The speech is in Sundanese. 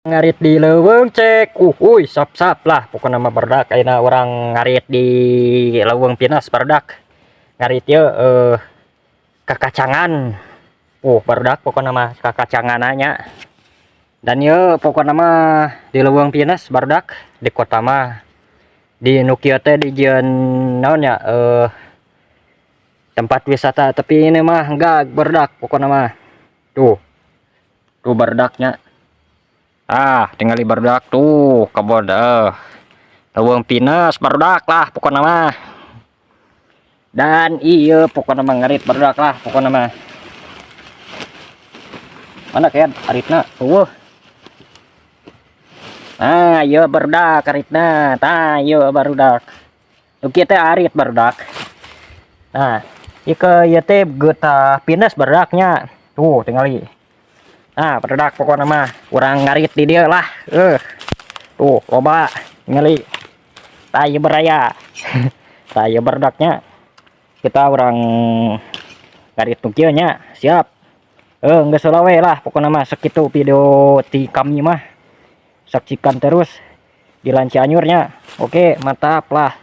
Ngarit di leuweung cek. Uy, sap-sap lah pokokna mah, barudak. Ayeuna urang ngarit di Leuweung Pinus, barudak. Ngarit ieu kakacangan. Barudak, pokokna mah kakacanganna. Dan ieu pokokna mah di Leuweung Pinus, barudak. Di kota mah di nu kieu teh dijieun naon ya, tempat wisata, tapi ini mah enggak, barudak. Pokokna mah tuh tuh, barudaknya. Ah, tinggali, barudak, tuh kebon Leuweung Pinus, barudak lah pokokna mah. Dan iya, pokokna mah ngarit, barudak lah pokokna mah. Mana kayak aritna? Eueuh. Nah, iya, barudak, aritna. Tah, iya, barudak. Nu kieu teh arit, barudak. Nah, ieu ke ieu teh getah pinus, barudaknya. Tuh, tingali. Nah, barudak, pokokna mah urang ngarit di dieu lah. Tuh, loba tingali. Tah, ieu baraya. Tah, ieu barudaknya. Kita urang ngarit nu kieu nya. Siap. Geus we lah pokokna mah, sakitu video ti kami mah. Saksikan terus di Cianjurnya. Oke, mantap lah.